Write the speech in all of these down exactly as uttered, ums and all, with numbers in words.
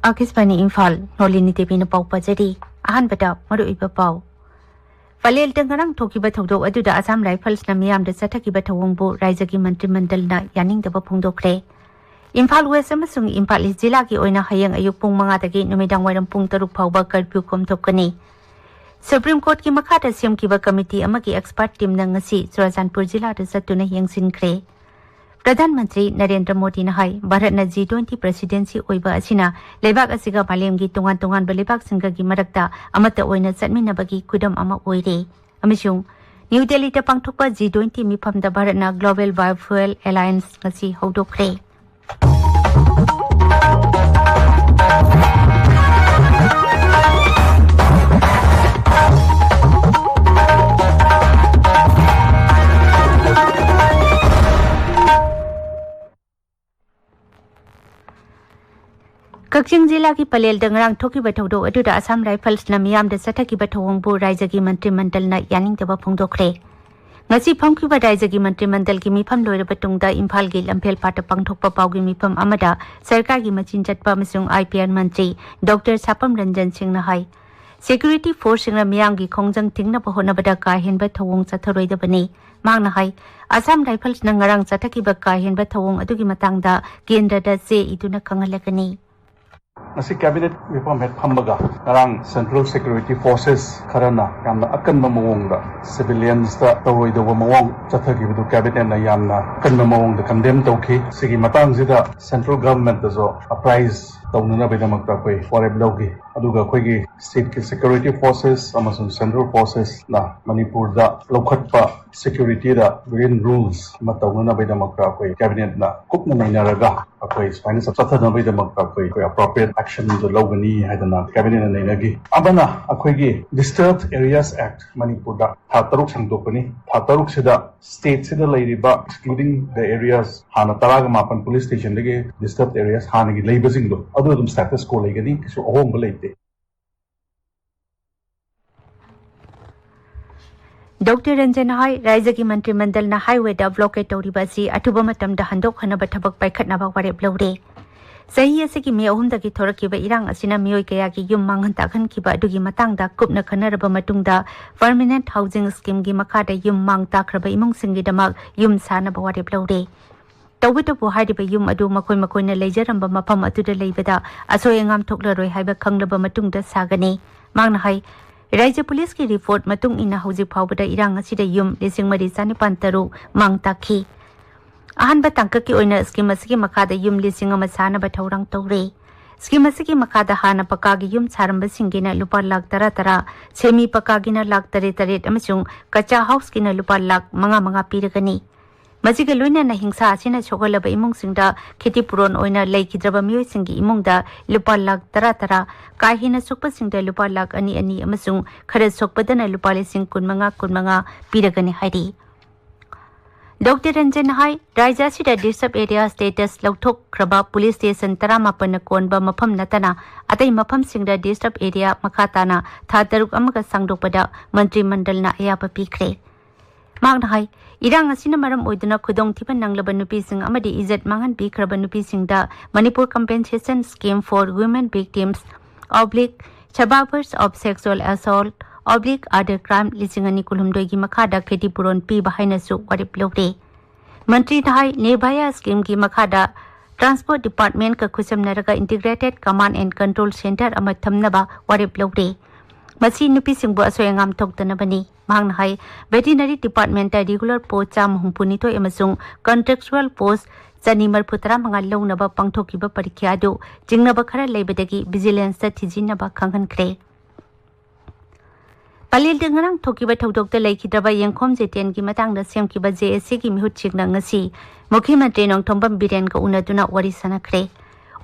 ꯑꯥꯀꯥꯁꯕꯥꯅꯤ ꯏꯝꯐꯥꯜ, ꯅꯣꯂꯤꯅꯤ ꯗꯦꯕꯤꯅ ꯄꯥꯎ ꯄꯥꯖꯔꯤ꯫ ꯑꯍꯥꯟꯕꯗ ꯃꯔꯨꯑꯣꯏꯕ ꯄꯥꯎ꯫ ꯄꯂꯦꯜꯗ ꯉꯔꯥꯡ ꯊꯣꯛꯈꯤꯕ ꯊꯧꯗꯣꯛ ꯑꯗꯨꯗ ꯑꯁꯥꯝ ꯔꯥꯏꯐꯜꯁꯅ ꯃꯤꯌꯥꯝꯗ ꯆꯠꯊꯈꯤꯕ ꯊꯧꯑꯣꯡꯕꯨ ꯔꯥꯖ꯭ꯌꯒꯤ ꯃꯟꯇ꯭ꯔꯤ ꯃꯟꯗꯜꯅ ꯌꯥꯅꯤꯡꯗꯕ ꯐꯣꯡꯗꯣꯛꯈ꯭ꯔꯦ꯫ ꯏꯝꯐꯥꯜ ꯋꯦꯁ ꯑꯃꯁꯨꯡ ꯏꯝꯐꯥꯜ ꯏꯁ ꯖꯤꯂꯥꯒꯤ ꯑꯣꯏꯅ ꯍꯌꯦꯡ ꯑꯌꯨꯛ ꯄꯨꯡ ꯃꯉꯥꯗꯒꯤ ꯅꯨꯃꯤꯗꯥꯡ ꯋꯥꯏꯔꯝ ꯄꯨꯡ ꯇꯔꯨꯛ ꯐꯥꯎꯕ ꯀꯔꯐ꯭ꯌꯨ ꯀꯣꯝꯊꯣꯛꯀꯅꯤ꯫ ꯁꯨꯄ꯭ꯔꯤꯝ ꯀꯣꯔꯠꯀꯤ ꯃꯈꯥꯗ ꯁꯦꯝꯈꯤꯕ ꯀꯃꯤꯇꯤ ꯑꯃꯒꯤ ꯑꯦꯛꯁꯄꯔꯠ ꯇꯤꯝꯅ ꯉꯁꯤ ꯆꯨꯔꯥꯆꯥꯟꯄꯨꯔ ꯖꯤꯂꯥꯗ ꯆꯠꯇꯨꯅ ꯌꯦꯡꯁꯤꯟꯈ꯭ꯔꯦ꯫ ꯄ꯭ꯔꯙꯥꯟ ꯃꯟꯇ꯭ꯔꯤ ꯅꯔꯦꯟꯗ꯭ꯔ ꯃꯣꯗꯤꯅ ꯍꯥꯏ, ꯚꯥꯔꯠꯅ ꯖꯤ ꯇ꯭ꯋꯦꯟꯇꯤ ꯄ꯭ꯔꯦꯁꯤꯗꯦꯟꯁꯤ ꯑꯣꯏꯕ ꯑꯁꯤꯅ ꯂꯩꯕꯥꯛ ꯑꯁꯤꯒ ꯃꯥꯂꯦꯝꯒꯤ ꯇꯣꯉꯥꯟ ꯇꯣꯉꯥꯟꯕ ꯂꯩꯕꯥꯛꯁꯤꯡꯒꯒꯤ ꯃꯔꯛꯇ ꯑꯃꯠꯇ ꯑꯣꯏꯅ ꯆꯠꯃꯤꯟꯅꯕꯒꯤ ꯈꯨꯗꯝ ꯑꯃ ꯑꯣꯏꯔꯦ꯫ ꯑꯃꯁꯨꯡ ꯅ꯭ꯌꯨ ꯗꯦꯜꯂꯤꯗ ꯄꯥꯡꯊꯣꯛꯄ ꯖꯤ ꯇ꯭ꯋꯦꯟꯇꯤ ꯃꯤꯐꯝꯗ ꯚꯥꯔꯠꯅ Global Biofuel Alliance ꯉꯁꯤ ꯍꯧꯗꯣꯛꯈ꯭ꯔꯦ꯫ ꯀꯛꯆꯤꯡ ꯖꯤꯂꯥꯒꯤ ꯄꯂꯦꯜꯗ ꯉꯔꯥꯡ ꯊꯣꯛꯈꯤꯕ ꯊꯧꯗꯣꯛ ꯑꯗꯨꯗ ꯑꯁꯥꯝ ꯔꯥꯏꯐꯜꯁꯅ ꯃꯤꯌꯥꯝꯗ ꯆꯠꯊꯈꯤꯕ ꯊꯧꯑꯣꯡꯕꯨ ꯔꯥꯖ꯭ꯌꯒꯤ ꯃꯟꯇ꯭ꯔꯤ ꯃꯟꯗꯜꯅ ꯌꯥꯅꯤꯡꯗꯕ ꯐꯣꯡꯗꯣꯛꯈ꯭ꯔꯦ꯫ ꯉꯁꯤ ꯐꯝꯈꯤꯕ ꯔꯥꯖ꯭ꯌꯒꯤ ꯃꯟꯇ꯭ꯔꯤ ꯃꯟꯗꯜꯒꯤ ꯃꯤꯐꯝ ꯂꯣꯏꯔꯕ ꯇꯨꯡꯗ ꯏꯝꯐꯥꯜꯒꯤ ꯂꯝꯐꯦꯜ ꯄꯥꯠꯇ ꯄꯥꯡꯊꯣꯛꯄ ꯄꯥꯎꯒꯤ ꯃꯤꯐꯝ ꯑꯃꯗ ꯁꯔꯀꯥꯔꯒꯤ ꯃꯆꯤꯟ ꯆꯠꯄ ꯑꯃꯁꯨꯡ I P R Mantri doctor ꯁꯥꯄꯝ Ranjan ꯁꯤꯡꯅ ꯍꯥꯏ, ꯁꯦꯀ꯭ꯌꯨꯔꯤꯇꯤ ꯐꯣꯔꯁꯁꯤꯡꯅ ꯃꯤꯌꯥꯝꯒꯤ ꯈꯣꯡꯖꯪ ꯊꯤꯡꯅꯕ ꯍꯣꯠꯅꯕꯗ ꯀꯥ ꯍꯦꯟꯕ ꯊꯧꯑꯣꯡ ꯆꯠꯊꯔꯣꯏꯗꯕꯅꯤ꯫ ꯃꯍꯥꯛꯅ ꯍꯥꯏ, ꯑꯁꯥꯝ ꯔꯥꯏꯐꯜꯁꯅ ꯉꯔꯥꯡ ꯆꯠꯊꯈꯤꯕ ꯀꯥ ꯍꯦꯟꯕ ꯊꯧꯑꯣꯡ ꯑꯗꯨꯒꯤ ꯃꯇꯥꯡꯗ ꯀꯦꯟꯗ꯭ꯔꯗ ꯆꯦ ꯏꯗꯨꯅ ꯈꯪꯍꯜꯂꯒꯅꯤ꯫ ꯉꯁꯤ ꯀꯦꯕꯤꯅꯦꯠ ꯃꯤꯐꯝ ꯍꯦꯛ ꯐꯝꯕꯒ ꯉꯔꯥꯡ ꯁꯦꯟꯇ꯭ꯔꯦꯜ ꯁꯦꯀ꯭ꯌꯨꯔꯤꯇꯤ ꯐꯣꯔꯁꯦꯁ ꯈꯔꯅ ꯌꯥꯝꯅ ꯑꯀꯟꯕ ꯃꯑꯣꯡꯗ ꯁꯤꯚꯤꯂꯤꯌꯟꯁꯇ ꯇꯧꯔꯣꯏꯗꯧꯕ ꯃꯑꯣꯡ ꯆꯠꯊꯈꯤꯕꯗꯨ ꯀꯦꯕꯤꯅꯦꯠꯅ ꯌꯥꯝꯅ ꯑꯀꯟꯕ ꯃꯑꯣꯡꯗ ꯀꯟꯗꯦꯝ ꯇꯧꯈꯤ꯫ ꯁꯤꯒꯤ ꯃꯇꯥꯡꯁꯤꯗ ꯁꯦꯟꯇ꯭ꯔꯦꯜ ꯒꯚꯔꯟꯃꯦꯟꯠꯇꯁꯨ ꯑꯄ꯭ꯔꯥꯏꯖ ꯇꯧꯅꯅꯕꯒꯤꯗꯃꯛꯇ ꯑꯩꯈꯣꯏ ꯋꯥꯔꯦꯞ ꯂꯧꯈꯤ꯫ ꯑꯗꯨꯒ ꯑꯩꯈꯣꯏꯒꯤ ꯁ꯭ꯇꯦꯠꯀꯤ ꯁꯦꯀ꯭ꯌꯨꯔꯤꯇꯤ ꯐꯣꯔꯁꯦꯁ ꯑꯃꯁꯨꯡ ꯁꯦꯟꯇ꯭ꯔꯦꯜ ꯐꯣꯔꯁꯦꯁꯅ ꯃꯅꯤꯄꯨꯔꯗ ꯂꯧꯈꯠꯄ ꯁꯦꯀ꯭ꯌꯨꯔꯤꯇꯤꯗ ꯋꯤꯗꯤꯟ ꯔꯨꯜꯁ ꯑꯃ ꯇꯧꯅꯅꯕꯒꯤꯗꯃꯛꯇ ꯑꯩꯈꯣꯏ ꯀꯦꯕꯤꯅꯦꯠꯅ ꯀꯨꯞꯅ ꯅꯩꯅꯔꯒ ꯑꯩꯈꯣꯏ ꯁꯨꯃꯥꯏꯅ ꯆꯠꯊꯅꯕꯒꯤꯗꯃꯛꯇ ꯑꯩꯈꯣꯏ, ꯑꯩꯈꯣꯏ ꯑꯦꯄ꯭ꯔꯣꯄ꯭ꯔꯤꯌꯦꯠ ꯑꯦꯛꯁꯟꯗꯨ ꯂꯧꯒꯅꯤ ꯍꯥꯏꯗꯅ ꯀꯦꯕꯤꯅꯦꯠꯅ ꯅꯩꯅꯈꯤ꯫ ꯑꯃꯅ ꯑꯩꯈꯣꯏꯒꯤ Disturbed Areas Act ꯃꯅꯤꯄꯨꯔꯗ ꯊꯥ ꯇꯔꯨꯛ ꯁꯥꯡꯗꯣꯛꯄꯅꯤ꯫ ꯊꯥ ꯇꯔꯨꯛꯁꯤꯗ ꯁ꯭ꯇꯦꯠꯁꯤꯗ ꯂꯩꯔꯤꯕ, excluding the areas, ꯍꯥꯟꯅ ꯇꯔꯥꯒ ꯃꯥꯄꯟ ꯄꯨꯂꯤꯁ ꯁ꯭ꯇꯦꯁꯟꯗꯒꯤ ꯗꯤꯁꯇꯔꯕ ꯑꯦꯔꯤꯌꯥꯁ ꯍꯥꯟꯅꯒꯤ ꯂꯩꯕꯁꯤꯡꯗꯣ, ꯑꯗꯨ ꯑꯗꯨꯝ ꯁ꯭ꯇꯦꯇꯁ ꯀꯣ ꯂꯩꯒꯅꯤ, ꯀꯩꯁꯨ ꯑꯍꯣꯡꯕ ꯂꯩꯇꯦ꯫ ꯗꯣꯛꯇꯔ ꯔꯟꯖꯟꯅ ꯍꯥꯏ, ꯔꯥꯖ꯭ꯌꯒꯤ ꯃꯟꯇ꯭ꯔꯤ ꯃꯟꯗꯜꯅ ꯍꯥꯏꯋꯦꯗ ꯕ꯭ꯂꯣꯀꯦꯗ ꯇꯧꯔꯤꯕ ꯑꯁꯤ ꯑꯊꯨꯕ ꯃꯇꯝꯗ ꯍꯟꯗꯣꯛꯍꯟꯅꯕ ꯊꯕꯛ ꯄꯥꯏꯈꯠꯅꯕ ꯋꯥꯔꯦꯞ ꯂꯧꯔꯦ꯫ ꯆꯍꯤ ꯑꯁꯤꯒꯤ ꯃꯦ ꯑꯍꯨꯝꯗꯒꯤ ꯊꯣꯔꯛꯈꯤꯕ ꯏꯔꯥꯡ ꯑꯁꯤꯅ ꯃꯤꯑꯣꯏ ꯀꯌꯥꯒꯤ ꯌꯨꯝ ꯃꯥꯡꯍꯟ ꯇꯥꯛꯍꯟꯈꯤꯕ ꯑꯗꯨꯒꯤ ꯃꯇꯥꯡꯗ ꯀꯨꯞꯅ ꯈꯟꯅꯔꯕ ꯃꯇꯨꯡꯗ, Permanent Housing Schemeꯒꯤ ꯃꯈꯥꯗ ꯌꯨꯝ ꯃꯥꯡ ꯇꯥꯛꯈ꯭ꯔꯕ ꯏꯃꯨꯡꯁꯤꯡꯒꯤꯗꯃꯛ ꯌꯨꯝ ꯁꯥꯅꯕ ꯋꯥꯔꯦꯞ ꯂꯧꯔꯦ꯫ ꯇꯧꯕꯇꯕꯨ, ꯍꯥꯏꯔꯤꯕ ꯌꯨꯝ ꯑꯗꯨ ꯃꯈꯣꯏ ꯃꯈꯣꯏꯅ ꯂꯩꯖꯔꯝꯕ ꯃꯐꯝ ꯑꯗꯨꯗ ꯂꯩꯕꯗ ꯑꯁꯣꯏ ꯑꯉꯥꯝ ꯊꯣꯛꯂꯔꯣꯏ ꯍꯥꯏꯕ ꯈꯪꯂꯕ ꯃꯇꯨꯡꯗ ꯁꯥꯒꯅꯤ꯫ ꯃꯍꯥꯛꯅ ꯍꯥꯏ, ꯔꯥꯖ꯭ꯌ ꯄꯨꯂꯤꯁꯀꯤ ꯔꯤꯄꯣꯔꯠ ꯃꯇꯨꯡ ꯏꯟꯅ ꯍꯧꯖꯤꯛ ꯐꯥꯎꯕꯗ ꯏꯔꯥꯡ ꯑꯁꯤꯗ ꯌꯨꯝ ꯂꯤꯁꯤꯡ ꯃꯔꯤ ꯆꯥꯅꯤꯄꯥꯟ ꯇꯔꯨꯛ ꯃꯥꯡ ꯇꯥꯛꯈꯤ꯫ ꯑꯍꯥꯟꯕ ꯇꯥꯡꯀꯛꯀꯤ ꯑꯣꯏꯅ ꯁ꯭ꯀꯤꯝ ꯑꯁꯤꯒꯤ ꯃꯈꯥꯗ ꯌꯨꯝ ꯂꯤꯁꯤꯡ ꯑꯃ ꯁꯥꯅꯕ ꯊꯧꯔꯥꯡ ꯇꯧꯔꯦ꯫ ꯁ꯭ꯀꯤꯝ ꯑꯁꯤꯒꯤ ꯃꯈꯥꯗ ꯍꯥꯟꯅ ꯄꯀꯥꯒꯤ ꯌꯨꯝ ꯁꯥꯔꯝꯕꯁꯤꯡꯒꯤꯅ ꯂꯨꯄꯥ ꯂꯥꯈ ꯇꯔꯥ ꯇꯔꯥ, ꯁꯦꯃꯤ ꯄꯀꯥꯒꯤꯅ ꯂꯥꯈ ꯇꯔꯦꯠ ꯇꯔꯦꯠ ꯑꯃꯁꯨꯡ ꯀꯆꯥ ꯍꯥꯎꯁꯀꯤꯅ ꯂꯨꯄꯥ ꯂꯥꯈ ꯃꯉꯥ ꯃꯉꯥ ꯄꯤꯔꯒꯅꯤ꯫ ꯃꯁꯤꯒ ꯂꯣꯏꯅꯅ ꯍꯤꯡꯁꯥ ꯑꯁꯤꯅ ꯁꯣꯛꯍꯜꯂꯕ ꯏꯃꯨꯡꯁꯤꯡꯗ ꯈꯦꯇꯤꯄꯨꯔꯣꯟ ꯑꯣꯏꯅ ꯂꯩꯈꯤꯗ꯭ꯔꯕ ꯃꯤꯑꯣꯏꯁꯤꯡꯒꯤ ꯏꯃꯨꯡꯗ ꯂꯨꯄꯥ ꯂꯥꯈ ꯇꯔꯥ ꯇꯔꯥ, ꯀꯥ ꯍꯦꯟꯅ ꯁꯣꯛꯄꯁꯤꯡꯗ ꯂꯨꯄꯥ ꯂꯥꯈ ꯑꯅꯤ ꯑꯅꯤ ꯑꯃꯁꯨꯡ ꯈꯔ ꯁꯣꯛꯄꯗꯅ ꯂꯨꯄꯥ ꯂꯤꯁꯤꯡ ꯀꯨꯟꯃꯉꯥ ꯀꯨꯟꯃꯉꯥ ꯄꯤꯔꯒꯅꯤ ꯍꯥꯏꯔꯤ꯫ ꯗꯣꯛꯇꯔ ꯔꯟꯖꯟ ꯍꯥꯏ, ꯔꯥꯖ꯭ꯌ ꯑꯁꯤꯗ ꯗꯤꯁꯇꯔꯕ ꯑꯦꯔꯤꯌꯥ ꯁ꯭ꯇꯦꯇꯁ ꯂꯧꯊꯣꯛꯈ꯭ꯔꯕ ꯄꯨꯂꯤꯁ ꯁ꯭ꯇꯦꯁꯟ ꯇꯔꯥꯃꯥꯄꯟꯅ ꯀꯣꯟꯕ ꯃꯐꯝ ꯅꯠꯇꯅ ꯑꯇꯩ ꯃꯐꯝꯁꯤꯡꯗ ꯗꯤꯁꯇꯔꯕ ꯑꯦꯔꯤꯌꯥ ꯃꯈꯥ ꯇꯥꯅ ꯊꯥ ꯇꯔꯨꯛ ꯑꯃꯒ ꯁꯥꯡꯗꯣꯛꯄꯗ ꯃꯟꯇ꯭ꯔꯤ ꯃꯟꯗꯜꯅ ꯑꯌꯥꯕ ꯄꯤꯈ꯭ꯔꯦ꯫ ꯃꯍꯥꯛꯅ ꯍꯥꯏ, ꯏꯔꯥꯡ ꯑꯁꯤꯅ ꯃꯔꯝ ꯑꯣꯏꯗꯨꯅ ꯈꯨꯗꯣꯡꯊꯤꯕ ꯅꯪꯂꯕ ꯅꯨꯄꯤꯁꯤꯡ ꯑꯃꯗꯤ ꯏꯖꯠ ꯃꯥꯡꯍꯟꯕꯤꯈ꯭ꯔꯕ ꯅꯨꯄꯤꯁꯤꯡꯗ Manipur Compensation Scheme for Women Victims oblique Survivors of Sexual Assault oblique Other Crime ꯂꯤꯁꯤꯡ ꯑꯅꯤ ꯀꯨꯟꯍꯨꯝꯗꯣꯏꯒꯤ ꯃꯈꯥꯗ ꯈꯦꯇꯤꯄꯨꯔꯣꯟ ꯄꯤꯕ ꯍꯥꯏꯅꯁꯨ ꯋꯥꯔꯦꯞ ꯂꯧꯔꯦ꯫ ꯃꯟꯇ꯭ꯔꯤꯅ ꯍꯥꯏ, ꯅꯤꯔꯚꯌꯥ ꯁ꯭ꯀꯤꯝꯒꯤ ꯃꯈꯥꯗ transport ꯗꯤꯄꯥꯔꯠꯃꯦꯟꯠꯀ ꯈꯨꯠꯁꯝꯅꯔꯒ Integrated Command and Control Centre ꯑꯃ ꯊꯝꯅꯕ ꯋꯥꯔꯦꯞ ꯂꯧꯔꯦ꯫ ꯃꯁꯤ ꯅꯨꯄꯤꯁꯤꯡꯕꯨ ꯑꯁꯣꯏ ꯑꯉꯥꯝ ꯊꯣꯛꯇꯅꯕꯅꯤ꯫ ꯃꯍꯥꯛꯅ ꯍꯥꯏ, ꯚꯦꯇꯤꯅꯔꯤ ꯗꯤꯄꯥꯔꯠꯃꯦꯟꯠꯇ ꯔꯤꯒꯨꯂꯔ ꯄꯣꯁ ꯆꯥꯝꯃ ꯍꯨꯝꯐꯨꯅꯤꯊꯣꯏ ꯑꯃꯁꯨꯡ ꯀꯟꯇ꯭ꯔꯦꯛꯆꯨꯋꯦꯜ ꯄꯣꯁ ꯆꯅꯤ ꯃꯔꯤꯐꯨꯇꯔꯥ ꯃꯉꯥ ꯂꯧꯅꯕ ꯄꯥꯡꯊꯣꯛꯈꯤꯕ ꯄꯔꯤꯈ꯭ꯌꯥ ꯑꯗꯨ ꯆꯤꯡꯅꯕ ꯈꯔ ꯂꯩꯕꯗꯒꯤ ꯚꯤꯖꯤꯂꯦꯟꯁꯇ ꯊꯤꯖꯤꯟꯅꯕ ꯈꯪꯍꯟꯈ꯭ꯔꯦ꯫ ꯄꯂꯦꯜꯗ ꯉꯔꯥꯡ ꯊꯣꯛꯈꯤꯕ ꯊꯧꯗꯣꯛꯇ ꯂꯩꯈꯤꯗ꯭ꯔꯕ ꯌꯦꯡꯈꯣꯝ ꯖꯤꯇꯦꯟꯒꯤ ꯃꯇꯥꯡꯗ ꯁꯦꯝꯈꯤꯕ ꯖꯦ ꯑꯦ ꯁꯤꯒꯤ ꯃꯤꯍꯨꯠꯁꯤꯡꯅ ꯉꯁꯤ ꯃꯨꯈ꯭ꯌ ꯃꯟꯇ꯭ꯔꯤ ꯅꯣꯡꯊꯣꯝꯕꯝ ꯕꯤꯔꯦꯟꯒ ꯎꯅꯗꯨꯅ ꯋꯥꯔꯤ ꯁꯥꯟꯅꯈ꯭ꯔꯦ꯫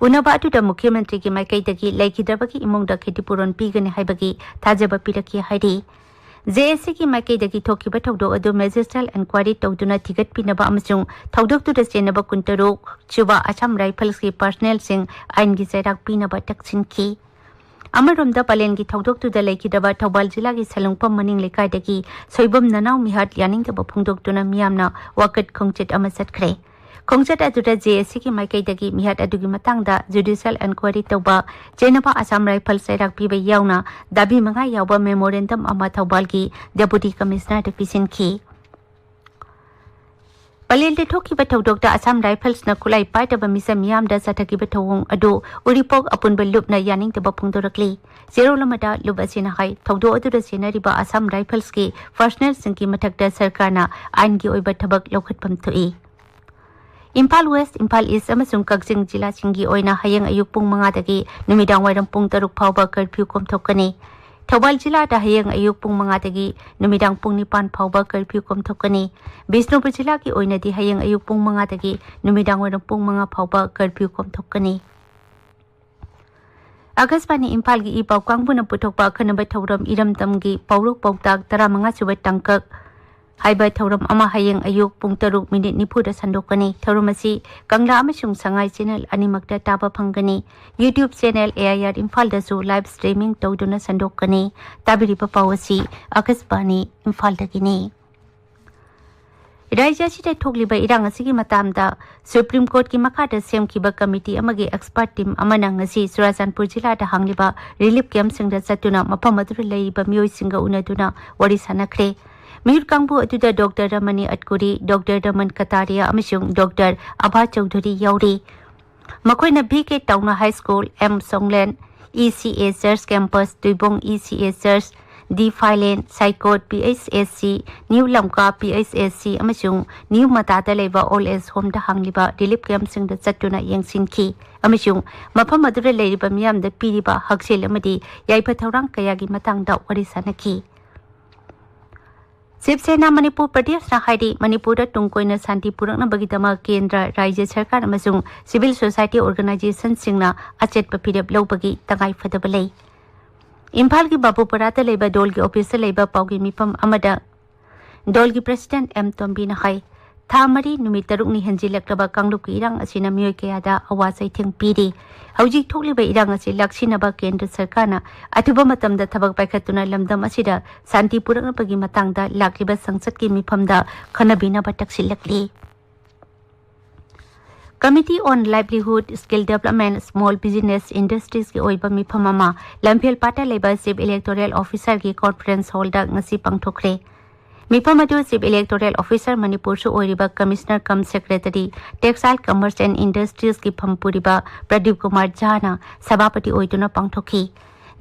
ꯎꯅꯕ ꯑꯗꯨꯗ ꯃꯨꯈ꯭ꯌ ꯃꯟꯇ꯭ꯔꯤꯒꯤ ꯃꯥꯏꯀꯩꯗꯒꯤ ꯂꯩꯈꯤꯗ꯭ꯔꯕꯒꯤ ꯏꯃꯨꯡꯗ ꯈꯦꯇꯤꯄꯨꯔꯣꯟ ꯄꯤꯒꯅꯤ ꯍꯥꯏꯕꯒꯤ ꯊꯥꯖꯕ ꯄꯤꯔꯛꯈꯤ ꯍꯥꯏꯔꯤ꯫ ꯖꯦ ꯑꯦ ꯁꯤꯒꯤ ꯃꯥꯏꯀꯩꯗꯒꯤ ꯊꯣꯛꯈꯤꯕ ꯊꯧꯗꯣꯛ ꯑꯗꯨ ꯃꯦꯖꯤꯁꯇ꯭ꯔꯦꯜ ꯏꯟꯀ꯭ꯋꯥꯏꯔꯤ ꯇꯧꯗꯨꯅ ꯊꯤꯒꯠꯄꯤꯅꯕ ꯑꯃꯁꯨꯡ ꯊꯧꯗꯣꯛꯇꯨꯗ ꯆꯦꯟꯅꯕ ꯀꯨꯟꯇꯔꯨꯛ ꯁꯨꯕ ꯑꯁꯥꯝ ꯔꯥꯏꯐꯜꯁꯀꯤ ꯄꯔꯁꯅꯦꯜꯁꯤꯡ ꯑꯥꯏꯟꯒꯤ ꯆꯩꯔꯥꯛ ꯄꯤꯅꯕ ꯇꯛꯁꯤꯟꯈꯤ꯫ ꯑꯃꯔꯣꯝꯗ, ꯄꯂꯦꯟꯒꯤ ꯊꯧꯗꯣꯛꯇꯨꯗ ꯂꯩꯈꯤꯗ꯭ꯔꯕ ꯊꯧꯕꯥꯜ ꯖꯤꯂꯥꯒꯤ ꯁꯂꯨꯡꯐꯝ ꯃꯅꯤꯡ ꯂꯩꯀꯥꯏꯗꯒꯤ ꯁꯣꯏꯕꯝ ꯅꯅꯥꯎ ꯃꯤꯍꯥꯠ ꯌꯥꯅꯤꯡꯗꯕ ꯐꯣꯡꯗꯣꯛꯇꯨꯅ ꯃꯤꯌꯥꯝꯅ ꯋꯥꯀꯠ ꯈꯣꯡꯆꯠ ꯑꯃ ꯆꯠꯈ꯭ꯔꯦ꯫ ꯈꯣꯡꯆꯠ ꯑꯗꯨꯗ ꯖꯦ ꯑꯦ ꯁꯤꯒꯤ ꯃꯥꯏꯀꯩꯗꯒꯤ ꯃꯤꯍꯥꯠ ꯑꯗꯨꯒꯤ ꯃꯇꯥꯡꯗ ꯖꯨꯗꯤꯁꯤꯌꯦꯜ ꯏꯟꯀ꯭ꯋꯥꯏꯔꯤ ꯇꯧꯕ, ꯆꯦꯟꯅꯕ ꯑꯁꯥꯝ ꯔꯥꯏꯐꯜꯁ ꯆꯩꯔꯥꯛ ꯄꯤꯕ ꯌꯥꯎꯅ ꯗꯥꯕꯤ ꯃꯉꯥ ꯌꯥꯎꯕ ꯃꯦꯃꯣꯔꯦꯟꯗꯝ ꯑꯃ ꯊꯧꯕꯥꯜꯒꯤ ꯗꯦꯄꯨꯇꯤ ꯀꯃꯤꯁꯅꯔꯗ ꯄꯤꯁꯤꯟꯈꯤ꯫ ꯄꯂꯦꯜꯗ ꯊꯣꯛꯈꯤꯕ ꯊꯧꯗꯣꯛꯇ ꯑꯁꯥꯝ ꯔꯥꯏꯐꯜꯁꯅ ꯈꯨꯠꯂꯥꯏ ꯄꯥꯏꯗꯕ ꯃꯤꯆꯝ ꯃꯤꯌꯥꯝꯗ ꯆꯠꯊꯈꯤꯕ ꯊꯧꯑꯣꯡ ꯑꯗꯨ ꯎꯔꯤꯄꯣꯛ ꯑꯄꯨꯟꯕ ꯂꯨꯞꯅ ꯌꯥꯅꯤꯡꯗꯕ ꯐꯣꯡꯗꯣꯔꯛꯂꯤ꯫ ꯆꯦꯔꯣꯜ ꯑꯃꯗ ꯂꯨꯞ ꯑꯁꯤꯅ ꯍꯥꯏ, ꯊꯧꯗꯣꯛ ꯑꯗꯨꯗ ꯆꯦꯟꯅꯔꯤꯕ ꯑꯁꯥꯝ ꯔꯥꯏꯐꯜꯁꯀꯤ ꯄꯔꯁꯅꯦꯜꯁꯤꯡꯒꯤ ꯃꯊꯛꯇ ꯁꯔꯀꯥꯔꯅ ꯑꯥꯏꯟꯒꯤ ꯑꯣꯏꯕ ꯊꯕꯛ ꯂꯧꯈꯠꯐꯝ ꯊꯣꯛꯏ꯫ ꯏꯝꯐꯥꯜ ꯋꯦꯁ, ꯏꯝꯐꯥꯜ ꯏꯁ ꯑꯃꯁꯨꯡ ꯀꯛꯆꯤꯡ ꯖꯤꯂꯥꯁꯤꯡꯒꯤ ꯑꯣꯏꯅ ꯍꯌꯦꯡ ꯑꯌꯨꯛ ꯄꯨꯡ ꯃꯉꯥꯗꯒꯤ ꯅꯨꯃꯤꯗꯥꯡ ꯋꯥꯏꯔꯝ ꯄꯨꯡ ꯇꯔꯨꯛ ꯐꯥꯎꯕ ꯀꯔꯐ꯭ꯌꯨ ꯀꯣꯝꯊꯣꯛꯀꯅꯤ꯫ ꯊꯧꯕꯥꯜ ꯖꯤꯂꯥꯗ ꯍꯌꯦꯡ ꯑꯌꯨꯛ ꯄꯨꯡ ꯃꯉꯥꯗꯒꯤ ꯅꯨꯃꯤꯗꯥꯡ ꯄꯨꯡ ꯅꯤꯄꯥꯟ ꯐꯥꯎꯕ ꯀꯔꯐ꯭ꯌꯨ ꯀꯣꯝꯊꯣꯛꯀꯅꯤ꯫ ꯕꯤꯁꯅꯨꯄꯨꯔ ꯖꯤꯂꯥꯒꯤ ꯑꯣꯏꯅꯗꯤ ꯍꯌꯦꯡ ꯑꯌꯨꯛ ꯄꯨꯡ ꯃꯉꯥꯗꯒꯤ ꯅꯨꯃꯤꯗꯥꯡ ꯋꯥꯏꯔꯝ ꯄꯨꯡ ꯃꯉꯥ ꯐꯥꯎꯕ ꯀꯔꯐ꯭ꯌꯨ ꯀꯣꯝꯊꯣꯛꯀꯅꯤ꯫ ꯑꯥꯀꯥꯁꯕꯥꯅꯤ ꯏꯝꯐꯥꯜꯒꯤ ꯏ ꯄꯥꯎ ꯀꯥꯡꯕꯨꯅ ꯄꯨꯊꯣꯛꯄ ꯑꯈꯟꯅꯕ ꯊꯧꯔꯝ ꯏꯔꯝꯗꯝꯒꯤ ꯄꯥꯎꯔꯧ ꯄꯥꯎꯇꯥꯛ ꯇꯔꯥꯃꯉꯥ ꯁꯨꯕ ꯇꯥꯡꯀꯛ ꯍꯥꯏꯕ ꯊꯧꯔꯝ ꯑꯃ ꯍꯌꯦꯡ ꯑꯌꯨꯛ ꯄꯨꯡ ꯇꯔꯨꯛ ꯃꯤꯅꯤꯠ ꯅꯤꯐꯨꯗ ꯁꯟꯗꯣꯛꯀꯅꯤ꯫ ꯊꯧꯔꯝ ꯑꯁꯤ ꯀꯪꯂꯥ ꯑꯃꯁꯨꯡ ꯁꯉꯥꯏ ꯆꯦꯅꯦꯜ ꯑꯅꯤꯃꯛꯇ ꯇꯥꯕ ꯐꯪꯒꯅꯤ꯫ YouTube channel A I R ꯏꯝꯐꯥꯜꯗꯁꯨ ꯂꯥꯏꯚ ꯁ꯭ꯇ꯭ꯔꯤꯃꯤꯡ ꯇꯧꯗꯨꯅ ꯁꯟꯗꯣꯛꯀꯅꯤ꯫ ꯇꯥꯕꯤꯔꯤꯕ ꯄꯥꯎ ꯑꯁꯤ ꯑꯥꯀꯥꯁꯕꯥꯅꯤ ꯏꯝꯐꯥꯜꯗꯒꯤꯅꯤ꯫ ꯔꯥꯖ꯭ꯌ ꯑꯁꯤꯗ ꯊꯣꯛꯂꯤꯕ ꯏꯔꯥꯡ ꯑꯁꯤꯒꯤ ꯃꯇꯥꯡꯗ ꯁꯨꯄ꯭ꯔꯤꯝ ꯀꯣꯔꯠꯀꯤ ꯃꯈꯥꯗ ꯁꯦꯝꯈꯤꯕ ꯀꯃꯤꯇꯤ ꯑꯃꯒꯤ ꯑꯦꯛꯁꯄꯔꯠ ꯇꯤꯝ ꯑꯃꯅ ꯉꯁꯤ ꯆꯨꯔꯥꯆꯥꯟꯄꯨꯔ ꯖꯤꯂꯥꯗ ꯍꯥꯡꯂꯤꯕ ꯔꯤꯂꯤꯐ ꯀꯦꯝꯞꯁꯤꯡꯗ ꯆꯠꯇꯨꯅ ꯃꯐꯝ ꯑꯗꯨꯗ ꯂꯩꯔꯤꯕ ꯃꯤꯑꯣꯏꯁꯤꯡꯒ ꯎꯅꯗꯨꯅ ꯋꯥꯔꯤ ꯁꯥꯟꯅꯈ꯭ꯔꯦ꯫ ꯃꯤꯍꯨꯠ ꯀꯥꯡꯕꯨ ꯑꯗꯨꯗ ꯗꯣꯛꯇꯔ ꯔꯃꯅꯤ ꯑꯠꯀꯨꯔꯤ, ꯗꯣꯛꯇꯔ ꯔꯃꯟ ꯀꯇꯥꯔꯤꯌꯥ ꯑꯃꯁꯨꯡ ꯗꯣꯛꯇꯔ ꯑꯚꯥ ꯆꯧꯙꯨꯔꯤ ꯌꯥꯎꯔꯤ꯫ ꯃꯈꯣꯏꯅ ꯚꯤ ꯀꯦ ꯇꯧꯅ ꯍꯥꯏ ꯁ꯭ꯀꯨꯜ, ꯑꯦꯝ ꯁꯣꯡꯂꯦꯟ ꯏ ꯁꯤ ꯑꯦ ꯆꯔꯆ ꯀꯦꯝꯄꯁ, ꯇꯨꯏꯕꯣꯡ ꯏ ꯁꯤ ꯑꯦ ꯆꯔꯆ, ꯗꯤ ꯐꯥꯏꯂꯦꯟ, ꯁꯥꯏꯀꯣꯠ P H S C, new ꯂꯝꯀꯥ P H S C ꯑꯃꯁꯨꯡ ꯅ꯭ꯌꯨ ꯃꯇꯥꯗ ꯂꯩꯕ ꯑꯣꯜ ꯑꯦꯖ ꯍꯣꯝꯗ ꯍꯥꯡꯂꯤꯕ ꯔꯤꯂꯤꯐ ꯀꯦꯝꯞꯁꯤꯡꯗ ꯆꯠꯇꯨꯅ ꯌꯦꯡꯁꯤꯟꯈꯤ ꯑꯃꯁꯨꯡ ꯃꯐꯝ ꯑꯗꯨꯗ ꯂꯩꯔꯤꯕ ꯃꯤꯌꯥꯝꯗ ꯄꯤꯔꯤꯕ ꯍꯛꯁꯦꯜ ꯑꯃꯗꯤ ꯌꯥꯏꯐ ꯊꯧꯔꯥꯡ ꯀꯌꯥꯒꯤ ꯃꯇꯥꯡꯗ ꯋꯥꯔꯤ ꯁꯥꯅꯈꯤ꯫ ꯁꯤꯕ ꯁꯦꯅꯥ ꯃꯅꯤꯄꯨꯔ ꯄ꯭ꯔꯗꯦꯁꯅ ꯍꯥꯏꯔꯤ, ꯃꯅꯤꯄꯨꯔꯗ ꯇꯨꯡ ꯀꯣꯏꯅ ꯁꯥꯟꯇꯤ ꯄꯨꯔꯛꯅꯕꯒꯤꯗꯃꯛ ꯀꯦꯟꯗ꯭ꯔ, ꯔꯥꯖ꯭ꯌ ꯁꯔꯀꯥꯔ ꯑꯃꯁꯨꯡ ꯁꯤꯚꯤꯜ ꯁꯣꯁꯥꯏꯇꯤ ꯑꯣꯔꯒꯅꯥꯏꯖꯦꯁꯟꯁꯤꯡꯅ ꯑꯆꯦꯠꯄ ꯐꯤꯔꯦꯞ ꯂꯧꯕꯒꯤ ꯇꯉꯥꯏ ꯐꯗꯕ ꯂꯩ꯫ ꯏꯝꯐꯥꯜꯒꯤ ꯕꯥꯕꯨꯄꯔꯥꯗ ꯂꯩꯕ ꯗꯣꯜꯒꯤ ꯑꯣꯐꯤꯁꯇ ꯂꯩꯕ ꯄꯥꯎꯒꯤ ꯃꯤꯐꯝ ꯑꯃꯗ ꯗꯣꯜꯒꯤ ꯄ꯭ꯔꯁꯤꯗꯦꯟꯠ ꯑꯦꯝ ꯇꯣꯝꯕꯤꯅ ꯍꯥꯏ, ꯊꯥ ꯃꯔꯤ ꯅꯨꯃꯤꯠ ꯇꯔꯨꯛꯅꯤ ꯍꯦꯟꯖꯤꯜꯂꯛꯂꯕ ꯀꯥꯡꯂꯨꯞꯀꯤ ꯏꯔꯥꯡ ꯑꯁꯤꯅ ꯃꯤꯑꯣꯏ ꯀꯌꯥꯗ ꯑꯋꯥ ꯆꯩꯊꯦꯡ ꯄꯤꯔꯤ꯫ ꯍꯧꯖꯤꯛ ꯊꯣꯛꯂꯤꯕ ꯏꯔꯥꯡ ꯑꯁꯤ ꯂꯥꯛꯁꯤꯟꯅꯕ ꯀꯦꯟꯗ꯭ꯔ ꯁꯔꯀꯥꯔꯅ ꯑꯊꯨꯕ ꯃꯇꯝꯗ ꯊꯕꯛ ꯄꯥꯏꯈꯠꯇꯨꯅ ꯂꯝꯗꯝ ꯑꯁꯤꯗ ꯁꯥꯟꯇꯤ ꯄꯨꯔꯛꯅꯕꯒꯤ ꯃꯇꯥꯡꯗ ꯂꯥꯛꯂꯤꯕ ꯁꯪꯁꯠꯀꯤ ꯃꯤꯐꯝꯗ ꯈꯟꯅꯕꯤꯅꯕ ꯇꯛꯁꯤꯜꯂꯛꯂꯤ꯫ Committee on Livelihood, Skill Development, Small Business, Industriesꯀꯤ ꯑꯣꯏꯕ ꯃꯤꯐꯝ ꯑꯃ ꯂꯝꯐꯦꯜ ꯄꯥꯠꯇ ꯂꯩꯕ Chief Electoral Officerꯒꯤ conference hallꯗ ꯉꯁꯤ ꯄꯥꯡꯊꯣꯛꯈ꯭ꯔꯦ꯫ ꯃꯤꯐꯝ ꯑꯗꯨ Chief Electoral Officer ꯃꯅꯤꯄꯨꯔꯁꯨ ꯑꯣꯏꯔꯤꯕ Commissioner cum Secretary, Textile Commerce and Industriesꯀꯤ ꯐꯝ ꯄꯨꯔꯤꯕ ꯄ꯭ꯔꯗꯤꯞ ꯀꯨꯃꯥꯔ ꯖꯥꯅ ꯁꯚꯥꯄꯇꯤ ꯑꯣꯏꯗꯨꯅ ꯄꯥꯡꯊꯣꯛꯈꯤ꯫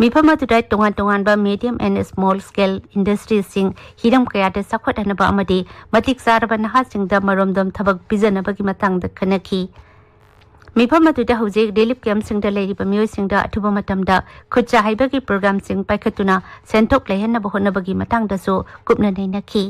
ꯃꯤꯐꯝ ꯑꯗꯨꯗ ꯇꯣꯉꯥꯟ ꯇꯣꯉꯥꯟꯕ medium and small scale industriesꯁꯤꯡ ꯍꯤꯔꯝ ꯀꯌꯥꯗ ꯆꯥꯎꯈꯠꯍꯟꯅꯕ ꯑꯃꯗꯤ ꯃꯇꯤꯛ ꯆꯥꯔꯕ ꯅꯍꯥꯁꯤꯡꯗ ꯃꯔꯣꯝꯗꯣꯝ ꯊꯕꯛ ꯄꯤꯖꯅꯕꯒꯤ ꯃꯇꯥꯡꯗ ꯈꯟꯅꯈꯤ꯫ ꯃꯤꯐꯝ ꯑꯗꯨꯗ ꯍꯧꯖꯤꯛ relief campꯁꯤꯡꯗ ꯂꯩꯔꯤꯕ ꯃꯤꯑꯣꯏꯁꯤꯡꯗ ꯑꯊꯨꯕ ꯃꯇꯝꯗ ꯈꯨꯠꯁꯥ ꯍꯩꯕꯒꯤ programꯁꯤꯡ ꯄꯥꯏꯈꯠꯇꯨꯅ ꯁꯦꯟꯊꯣꯛ ꯂꯩꯍꯟꯅꯕ ꯍꯣꯠꯅꯕꯒꯤ ꯃꯇꯥꯡꯗꯁꯨ ꯀꯨꯞꯅ ꯅꯩꯅꯈꯤ꯫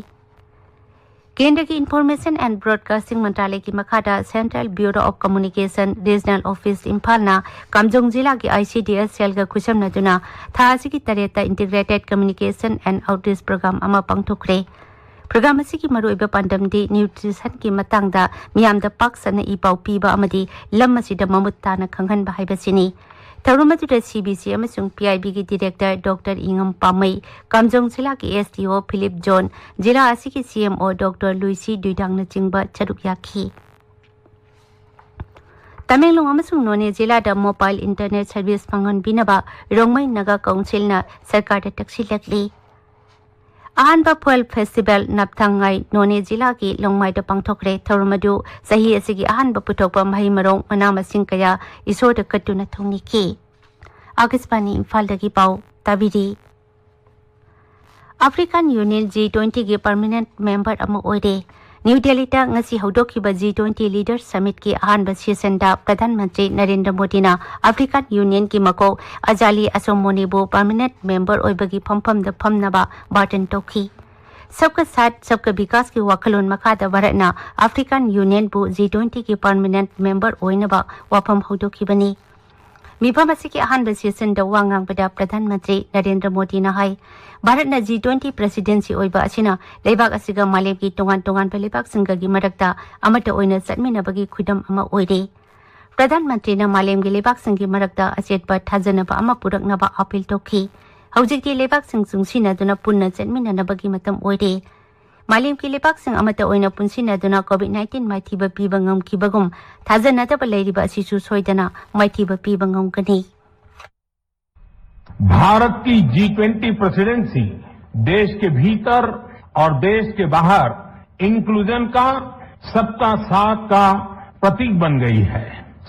ꯀꯦꯟꯗ꯭ꯔꯒꯤ Information and Broadcasting ꯃꯟꯇ꯭ꯔꯥꯂꯌꯒꯤ ꯃꯈꯥꯗ Central Bureau of Communication Regional Office ꯏꯝꯐꯥꯜꯅ ꯀꯥꯝꯖꯣꯡ ꯖꯤꯂꯥꯒꯤ ICDS cellꯒ ꯈꯨꯠꯁꯝꯅꯗꯨꯅ ꯊꯥ ꯑꯁꯤꯒꯤ ꯇꯔꯦꯠꯇ Integrated Communication and Outreach Program ꯑꯃ ꯄꯥꯡꯊꯣꯛꯈ꯭ꯔꯦ꯫ Program ꯑꯁꯤꯒꯤ ꯃꯔꯨꯑꯣꯏꯕ ꯄꯥꯟꯗꯝꯗꯤ nutritionꯒꯤ ꯃꯇꯥꯡꯗ ꯃꯤꯌꯥꯝꯗ ꯄꯥꯛ ꯁꯟꯅ ꯏ ꯄꯥꯎ ꯄꯤꯕ ꯑꯃꯗꯤ ꯂꯝ ꯑꯁꯤꯗ ꯃꯃꯨꯠ ꯇꯥꯅ ꯈꯪꯍꯟꯕ ꯍꯥꯏꯕꯁꯤꯅꯤ꯫ ꯊꯧꯔꯝ ꯑꯗꯨꯗ CBC ꯑꯃꯁꯨꯡ PIBꯒꯤ director Doctor ꯏꯉꯝ ꯄꯥꯝꯃꯩ, ꯀꯥꯝꯖꯣꯡ ꯖꯤꯂꯥꯒꯤ SDO ꯐꯤꯂꯤꯞ ꯖꯣꯟ, ꯖꯤꯂꯥ ꯑꯁꯤꯒꯤ CMO Doctor ꯂꯨꯏꯁꯤ ꯗꯨꯏꯗꯥꯡꯅꯆꯤꯡꯕ ꯁꯔꯨꯛ ꯌꯥꯈꯤ꯫ ꯇꯃꯦꯡꯂꯣꯡ ꯑꯃꯁꯨꯡ ꯅꯣꯅꯦ ꯖꯤꯂꯥꯗ mobile internet service ꯐꯪꯍꯟꯕꯤꯅꯕ Rongmei Naga ꯀꯥꯎꯟꯁꯤꯜꯅ ꯁꯔꯀꯥꯔꯗ ꯇꯛꯁꯤꯜꯂꯛꯂꯤ꯫ ꯑꯍꯥꯟꯕ ꯐꯨꯑꯦꯜ ꯐꯦꯁꯇꯤꯚꯦꯜ ꯅꯞꯊꯪꯉꯥꯏ ꯅꯣꯅꯦ ꯖꯤꯂꯥꯒꯤ ꯂꯣꯡꯃꯥꯏꯗ ꯄꯥꯡꯊꯣꯛꯈ꯭ꯔꯦ꯫ ꯊꯧꯔꯝ ꯑꯗꯨ ꯆꯍꯤ ꯑꯁꯤꯒꯤ ꯑꯍꯥꯟꯕ ꯄꯨꯊꯣꯛꯄ ꯃꯍꯩ ꯃꯔꯣꯡ ꯃꯅꯥ ꯃꯁꯤꯡ ꯀꯌꯥ ꯏꯁꯣꯔꯗ ꯀꯠꯇꯨꯅ ꯊꯨꯡꯅꯤꯈꯤ꯫ ꯑꯥꯀꯥꯁꯕꯥꯅꯤ ꯏꯝꯐꯥꯜꯗꯒꯤ ꯄꯥꯎ ꯇꯥꯕꯤꯔꯤ꯫ African Union G twentyꯒꯤ permanent member ꯑꯃ ꯑꯣꯏꯔꯦ꯫ ꯅ꯭ꯌꯨ ꯗꯦꯜꯂꯤꯗ ꯉꯁꯤ ꯍꯧꯗꯣꯛꯈꯤꯕ G twenty Leaders Summitꯀꯤ ꯑꯍꯥꯟꯕ sessionꯗ ꯄ꯭ꯔꯙꯥꯟ ꯃꯟꯇ꯭ꯔꯤ ꯅꯔꯦꯟꯗ꯭ꯔ ꯃꯣꯗꯤꯅ African Unionꯒꯤ ꯃꯀꯣꯛ ꯑꯖꯥꯂꯤ ꯑꯁꯣꯃꯣꯅꯤꯕꯨ permanent member ꯑꯣꯏꯕꯒꯤ ꯐꯝꯐꯝꯗ ꯐꯝꯅꯕ ꯕꯥꯔꯇꯟ ꯇꯧꯈꯤ꯫ ꯁꯕꯀ ꯁꯥꯊ ꯁꯕꯀ ꯕꯤꯀꯥꯁꯀꯤ ꯋꯥꯈꯜꯂꯣꯟ ꯃꯈꯥꯗ ꯚꯥꯔꯠꯅ African Unionꯕꯨ G twentyꯒꯤ permanent member ꯑꯣꯏꯅꯕ ꯋꯥꯐꯝ ꯍꯧꯗꯣꯛꯈꯤꯕꯅꯤ꯫ ꯃꯤꯐꯝ ꯑꯁꯤꯒꯤ ꯑꯍꯥꯟꯕ sessionꯗ ꯋꯥ ꯉꯥꯡꯕꯗ ꯄ꯭ꯔꯙꯥꯟ ꯃꯟꯇ꯭ꯔꯤ ꯅꯔꯦꯟꯗ꯭ꯔ ꯃꯣꯗꯤꯅ ꯍꯥꯏ, ꯚꯥꯔꯠꯅ G twenty presidency ꯑꯣꯏꯕ ꯑꯁꯤꯅ ꯂꯩꯕꯥꯛ ꯑꯁꯤꯒ ꯃꯥꯂꯦꯝꯒꯤ ꯇꯣꯉꯥꯟ ꯇꯣꯉꯥꯟꯕ ꯂꯩꯕꯥꯛꯁꯤꯡꯒꯒꯤ ꯃꯔꯛꯇ ꯑꯃꯠꯇ ꯑꯣꯏꯅ ꯆꯠꯃꯤꯟꯅꯕꯒꯤ ꯈꯨꯗꯝ ꯑꯃ ꯑꯣꯏꯔꯦ꯫ ꯄ꯭ꯔꯙꯥꯟ ꯃꯟꯇ꯭ꯔꯤꯅ ꯃꯥꯂꯦꯝꯒꯤ ꯂꯩꯕꯥꯛꯁꯤꯡꯒꯤ ꯃꯔꯛꯇ ꯑꯆꯦꯠꯄ ꯊꯥꯖꯅꯕ ꯑꯃ ꯄꯨꯔꯛꯅꯕ appeal ꯇꯧꯈꯤ꯫ ꯍꯧꯖꯤꯛꯇꯤ ꯂꯩꯕꯥꯛꯁꯤꯡ ꯆꯨꯡꯁꯤꯟꯅꯗꯨꯅ ꯄꯨꯟꯅ ꯆꯠꯃꯤꯟꯅꯅꯕꯒꯤ ꯃꯇꯝ ꯑꯣꯏꯔꯦ꯫ ꯃꯥꯂꯦꯝꯒꯤ ꯂꯩꯕꯥꯛꯁꯤꯡ ꯑꯃꯠꯇ ꯑꯣꯏꯅ ꯄꯨꯟꯁꯤꯟꯅꯗꯨꯅ ꯀꯣꯚꯤꯗ ꯅꯥꯏꯟꯇꯤꯟ ꯃꯥꯏꯊꯤꯕ ꯄꯤꯕ ꯉꯝꯈꯤꯕꯒꯨꯝ, ꯊꯥꯖꯅꯗꯕ ꯂꯩꯔꯤꯕ ꯑꯁꯤꯁꯨ ꯁꯣꯏꯗꯅ ꯃꯥꯏꯊꯤꯕ ꯄꯤꯕ ꯉꯝꯒꯅꯤ꯫ भारत की जी ट्वेंटी प्रेसिडेंसी देश के भीतर और देश के बाहर इंक्लूजन का, सबका साथ का प्रतीक बन गई है।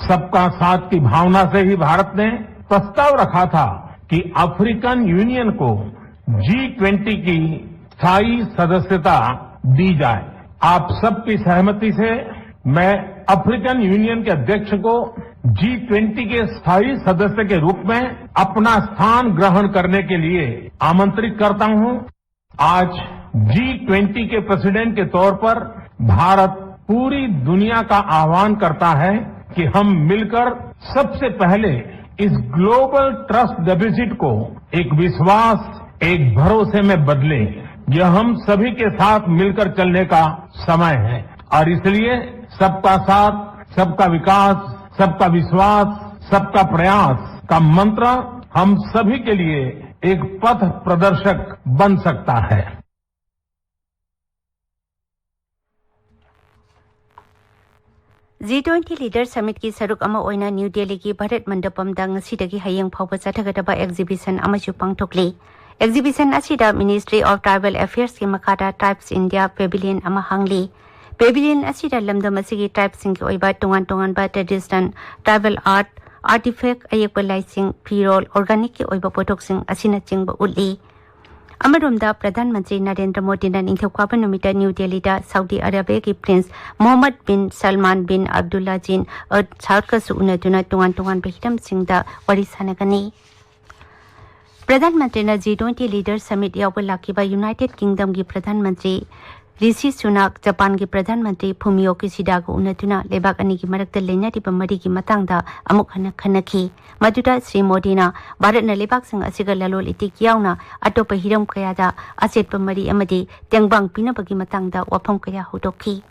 सबका साथ की भावना से ही भारत ने प्रस्ताव रखा था कि अफ्रीकन यूनियन को जी ट्वेंटी की स्थायी सदस्यता दी जाए। आप सबकी सहमति से मैं अफ्रीकन यूनियन के अध्यक्ष को जी ट्वेंटी के स्थायी सदस्य के रूप में अपना स्थान ग्रहण करने के लिए आमंत्रित करता हूं। आज जी ट्वेंटी के प्रेसिडेंट के तौर पर भारत पूरी दुनिया का आह्वान करता है कि हम मिलकर सबसे पहले इस ग्लोबल ट्रस्ट डेफिसिट को एक विश्वास, एक भरोसे में बदलें। यह हम सभी के साथ मिलकर चलने का समय है और इसलिए सबका साथ, सबका विकास, सबका विश्वास, सबका प्रयास का मंत्र हम सभी के लिए एक पथ प्रदर्शक बन सकता है। ꯖꯤ ꯇ꯭ꯋꯦꯟꯇꯤ ꯂꯤꯗꯔ ꯁꯃꯤꯠꯀꯤ ꯁꯔꯨꯛ ꯑꯃ ꯑꯣꯏꯅ ꯅ꯭ꯌꯨ ꯗꯦꯜꯂꯤꯒꯤ ꯚꯥꯔꯠ ꯃꯟꯗꯄꯝꯗ ꯉꯁꯤꯗꯒꯤ ꯍꯌꯦꯡ ꯐꯥꯎꯕ ꯆꯠꯊꯒꯗꯕ ꯑꯦꯛꯖꯤꯕꯤꯁꯟ ꯑꯃꯁꯨ ꯄꯥꯡꯊꯣꯛꯂꯤ꯫ ꯑꯦꯛꯖꯤꯕꯤꯁꯟ ꯑꯁꯤꯗ ꯃꯤꯅꯤꯁꯇ꯭ꯔꯤ ꯑꯣꯐ ꯇ꯭ꯔꯥꯏꯕꯦꯜ ꯑꯦꯐꯤꯌꯔꯁꯀꯤ ꯃꯈꯥꯗ ꯇ꯭ꯔꯥꯏꯕꯁ ꯏꯟꯗꯤꯌꯥ ꯄꯦꯚꯤꯂꯤꯌꯟ ꯑꯃ ꯍꯥꯡꯂꯤ꯫ ꯄꯦꯚꯤꯂꯤꯌꯟ ꯑꯁꯤꯗ ꯂꯝꯗꯝ ꯑꯁꯤꯒꯤ ꯇ꯭ꯔꯥꯏꯕꯁꯤꯡꯒꯤ ꯑꯣꯏꯕ ꯇꯣꯉꯥꯟ ꯇꯣꯉꯥꯟꯕ ꯇ꯭ꯔꯦꯗꯤꯁꯅꯦꯜ ꯇ꯭ꯔꯥꯏꯕꯦꯜ ꯑꯥꯔꯠ, ꯑꯥꯔꯇꯤꯐꯦꯛ, ꯑꯌꯦꯛꯄ ꯂꯥꯏꯁꯤꯡ, ꯐꯤꯔꯣꯜ, ꯑꯣꯔꯒꯥꯅꯤꯛꯀꯤ ꯑꯣꯏꯕ ꯄꯣꯠꯊꯣꯛꯁꯤꯡ ꯑꯁꯤꯅꯆꯤꯡꯕ ꯎꯠꯂꯤ꯫ ꯑꯃꯔꯣꯝꯗ, ꯄ꯭ꯔꯙꯥꯟ ꯃꯟꯇ꯭ꯔꯤ ꯅꯔꯦꯟꯗ꯭ꯔ ꯃꯣꯗꯤꯅ ꯅꯤꯡꯊꯧꯀꯥꯕ ꯅꯨꯃꯤꯠꯇ ꯅ꯭ꯌꯨ ꯗꯦꯜꯂꯤꯗ ꯁꯥꯎꯗꯤ ꯑꯔꯥꯕꯤꯌꯥꯒꯤ ꯄ꯭ꯔꯤꯟꯁ ꯃꯣꯍꯝꯃꯗ ꯕꯤꯟ ꯁꯜꯃꯥꯟ ꯕꯤꯟ ꯑꯕꯗꯨꯜꯂꯥꯖꯤꯟ ꯑꯜ ꯁꯥꯎꯗꯀꯁꯨ ꯎꯅꯗꯨꯅ ꯇꯣꯉꯥꯟ ꯇꯣꯉꯥꯟꯕ ꯍꯤꯔꯝꯁꯤꯡꯗ ꯋꯥꯔꯤ ꯁꯥꯟꯅꯒꯅꯤ꯫ ꯄ꯭ꯔꯙꯥꯟ ꯃꯟꯇ꯭ꯔꯤꯅ ꯖꯤ ꯇ꯭ꯋꯦꯟꯇꯤ ꯂꯤꯗꯔ ꯁꯃꯤꯠ ꯌꯥꯎꯕ ꯂꯥꯛꯈꯤꯕ ꯌꯨꯅꯥꯏꯇꯦꯗ ꯀꯤꯡꯗꯝꯒꯤ ꯄ꯭ꯔꯙꯥꯟ ꯃꯟꯇ꯭ꯔꯤ ꯔꯤꯁꯤ ꯁꯨꯅꯥꯛ, ꯖꯄꯥꯟꯒꯤ ꯄ꯭ꯔꯙꯥꯟ ꯃꯟꯇ꯭ꯔꯤ ꯐꯨꯃꯤꯌꯣ ꯀꯤꯁꯤꯗꯥꯒ ꯎꯅꯗꯨꯅ ꯂꯩꯕꯥꯛ ꯑꯅꯤꯒꯤ ꯃꯔꯛꯇ ꯂꯩꯅꯔꯤꯕ ꯃꯔꯤꯒꯤ ꯃꯇꯥꯡꯗ ꯑꯃꯨꯛ ꯍꯟꯅ ꯈꯟꯅꯈꯤ꯫ ꯃꯗꯨꯗ ꯁ꯭ꯔꯤ ꯃꯣꯗꯤꯅ ꯚꯥꯔꯠꯅ ꯂꯩꯕꯥꯛꯁꯤꯡ ꯑꯁꯤꯒ ꯂꯂꯣꯟ ꯏꯇꯤꯛ ꯌꯥꯎꯅ ꯑꯇꯣꯞꯄ ꯍꯤꯔꯝ ꯀꯌꯥꯗ ꯑꯆꯦꯠꯄ ꯃꯔꯤ ꯑꯃꯗꯤ ꯇꯦꯡꯕꯥꯡ ꯄꯤꯅꯕꯒꯤ ꯃꯇꯥꯡꯗ ꯋꯥꯐꯝ ꯀꯌꯥ ꯍꯧꯗꯣꯛꯈꯤ꯫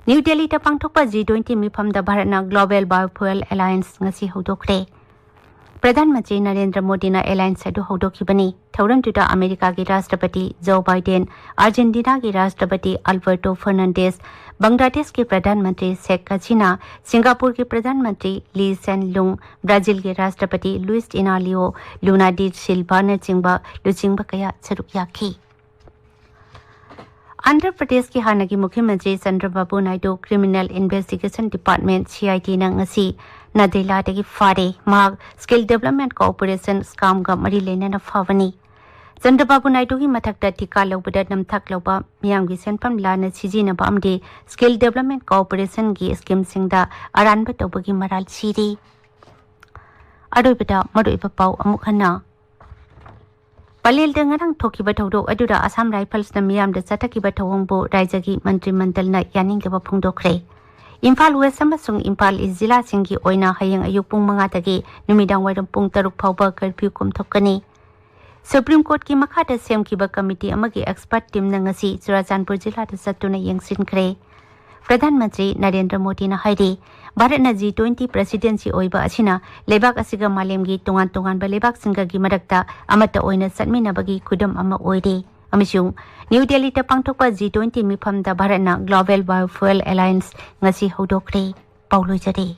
ꯅ꯭ꯌꯨ ꯗꯦꯜꯂꯤꯗ ꯄꯥꯡꯊꯣꯛꯄ ꯖꯤ ꯇ꯭ꯋꯦꯟꯇꯤ ꯃꯤꯐꯝꯗ ꯚꯥꯔꯠꯅ ꯒ꯭ꯂꯣꯕꯦꯜ ꯕꯥꯏꯑꯣꯐ꯭ꯌꯨꯑꯦꯜ ꯑꯦꯂꯥꯌꯟꯁ ꯉꯁꯤ ꯍꯧꯗꯣꯛꯈ꯭ꯔꯦ꯫ ꯄ꯭ꯔꯙꯥꯟ ꯃꯟꯇ꯭ꯔꯤ ꯅꯔꯦꯟꯗ꯭ꯔ ꯃꯣꯗꯤꯅ ꯑꯦꯂꯥꯏꯟꯁ ꯑꯗꯨ ꯍꯧꯗꯣꯛꯈꯤꯕꯅꯤ꯫ ꯊꯧꯔꯝꯗꯨꯗ ꯑꯃꯦꯔꯤꯀꯥꯒꯤ ꯔꯥꯁꯇ꯭ꯔꯄꯇꯤ ꯖꯣ ꯕꯥꯏꯗꯦꯟ, ꯑꯥꯔꯖꯦꯟꯇꯤꯅꯥꯒꯤ ꯔꯥꯁꯇ꯭ꯔꯄꯇꯤ ꯑꯜꯕꯔꯇꯣ ꯐꯔꯅꯥꯟꯗꯦꯁ, ꯕꯪꯒ꯭ꯂꯥꯗꯦꯁꯀꯤ ꯄ꯭ꯔꯙꯥꯟ ꯃꯟꯇ꯭ꯔꯤ ꯁꯦꯈ ꯍꯁꯤꯅꯥ, ꯁꯤꯡꯒꯥꯄꯨꯔꯒꯤ ꯄ꯭ꯔꯙꯥꯟ ꯃꯟꯇ꯭ꯔꯤ ꯂꯤ ꯁꯦꯟ ꯂꯨꯡ, ꯕ꯭ꯔꯥꯖꯤꯜꯒꯤ ꯔꯥꯁꯇ꯭ꯔꯄꯇꯤ ꯂꯨꯏꯁ ꯏꯅꯥꯂꯤꯑꯣ ꯂꯨꯅꯥ ꯗꯤ ꯁꯤꯜꯚꯥꯅꯆꯤꯡꯕ ꯂꯨꯆꯤꯡꯕ ꯀꯌꯥ ꯁꯔꯨꯛ ꯌꯥꯈꯤ꯫ ꯑꯟꯙ꯭ꯔ ꯄ꯭ꯔꯗꯦꯁꯀꯤ ꯍꯥꯟꯅꯒꯤ ꯃꯨꯈ꯭ꯌ ꯃꯟꯇ꯭ꯔꯤ Chandrababu Naidu criminal investigation department, C I ꯗꯤꯅ ꯉꯁꯤ ꯅꯥꯗꯦꯂꯥꯗꯒꯤ ꯐꯥꯔꯦ꯫ ꯃꯍꯥꯛ ꯁ꯭ꯀꯤꯜ ꯗꯦꯕꯂꯞꯃꯦꯟꯠ ꯀꯣꯑꯣꯄꯔꯦꯁꯟ ꯁ꯭ꯀꯥꯝꯒ ꯃꯔꯤ ꯂꯩꯅꯅ ꯐꯥꯕꯅꯤ꯫ ꯆꯟꯗ꯭ꯔꯕꯥꯕꯨ ꯅꯥꯏꯗꯨꯒꯤ ꯃꯊꯛꯇ ꯊꯤꯀꯥ ꯂꯧꯕꯗ ꯅꯝꯊꯥꯛ ꯂꯧꯕ, ꯃꯤꯌꯥꯝꯒꯤ ꯁꯦꯟꯐꯝ ꯂꯥꯟꯅ ꯁꯤꯖꯤꯟꯅꯕ ꯑꯃꯗꯤ ꯁ꯭ꯀꯤꯜ ꯗꯦꯕꯂꯞꯃꯦꯟꯠ ꯀꯣꯑꯣꯄꯔꯦꯁꯟꯒꯤ ꯁ꯭ꯀꯤꯝꯁꯤꯡꯗ ꯑꯔꯥꯟꯕ ꯇꯧꯕꯒꯤ ꯃꯔꯥꯜ ꯁꯤꯔꯤ꯫ ꯑꯔꯣꯏꯕꯗ ꯃꯔꯨꯑꯣꯏꯕ ꯄꯥꯎ ꯑꯃꯨꯛ ꯍꯟꯅ꯫ ꯄꯂꯦꯜꯗ ꯉꯔꯥꯡ ꯊꯣꯛꯈꯤꯕ ꯊꯧꯗꯣꯛ ꯑꯗꯨꯗ ꯑꯁꯥꯝ ꯔꯥꯏꯐꯜꯁꯅ ꯃꯤꯌꯥꯝꯗ ꯆꯠꯊꯈꯤꯕ ꯊꯧꯑꯣꯡꯕꯨ ꯔꯥꯏꯖꯒꯤ ꯃꯟꯇ꯭ꯔꯤ ꯃꯟꯗꯜꯅ ꯌꯥꯅꯤꯡꯗꯕ ꯐꯣꯡꯗꯣꯛꯈ꯭ꯔꯦ꯫ ꯏꯝꯐꯥꯜ ꯋꯦꯁ ꯑꯃꯁꯨꯡ ꯏꯝꯐꯥꯜ ꯏꯁ ꯖꯤꯂꯥꯁꯤꯡꯒꯤ ꯑꯣꯏꯅ ꯍꯌꯦꯡ ꯑꯌꯨꯛ ꯄꯨꯡ ꯃꯉꯥꯗꯒꯤ ꯅꯨꯃꯤꯗꯥꯡ ꯋꯥꯏꯔꯝ ꯄꯨꯡ ꯇꯔꯨꯛ ꯐꯥꯎꯕ ꯀꯔꯐ꯭ꯌꯨ ꯀꯣꯝꯊꯣꯛꯀꯅꯤ꯫ ꯁꯨꯄ꯭ꯔꯤꯝ ꯀꯣꯔꯠꯀꯤ ꯃꯈꯥꯗ ꯁꯦꯝꯈꯤꯕ ꯀꯃꯤꯇꯤ ꯑꯃꯒꯤ ꯑꯦꯛꯁꯄꯔꯠ ꯇꯤꯝꯅ ꯉꯁꯤ ꯆꯨꯔꯥꯆꯥꯟꯄꯨꯔ ꯖꯤꯂꯥꯗ ꯆꯠꯇꯨꯅ ꯌꯦꯡꯁꯤꯟꯈ꯭ꯔꯦ꯫ ꯄ꯭ꯔꯙꯥꯟ ꯃꯟꯇ꯭ꯔꯤ ꯅꯔꯦꯟꯗ꯭ꯔ ꯃꯣꯗꯤꯅ ꯍꯥꯏꯔꯤ, ꯚꯥꯔꯠꯅ ꯖꯤ ꯇ꯭ꯋꯦꯟꯇꯤ ꯄ꯭ꯔꯦꯁꯤꯗꯦꯟꯁꯤ ꯑꯣꯏꯕ ꯑꯁꯤꯅ ꯂꯩꯕꯥꯛ ꯑꯁꯤꯒ ꯃꯥꯂꯦꯝꯒꯤ ꯇꯣꯉꯥꯟ ꯇꯣꯉꯥꯟꯕ ꯂꯩꯕꯥꯛꯁꯤꯡꯒꯒꯤ ꯃꯔꯛꯇ ꯑꯃꯠꯇ ꯑꯣꯏꯅ ꯆꯠꯃꯤꯟꯅꯕꯒꯤ ꯈꯨꯗꯝ ꯑꯃ ꯑꯣꯏꯔꯦ ꯑꯃꯁꯨꯡ ꯅ꯭ꯌꯨ ꯗꯦꯜꯂꯤꯗ ꯄꯥꯡꯊꯣꯛꯄ ꯖꯤ ꯇ꯭ꯋꯦꯟꯇꯤ ꯃꯤꯐꯝꯗ ꯚꯥꯔꯠꯅ ꯒ꯭ꯂꯣꯕꯦꯜ ꯕꯥꯏꯑꯣꯐ꯭ꯌꯨꯑꯦꯜ ꯑꯦꯂꯥꯏꯟꯁ ꯉꯁꯤ ꯍꯧꯗꯣꯛꯈ꯭ꯔꯦ꯫ ꯄꯥꯎ ꯂꯣꯏꯖꯔꯦ꯫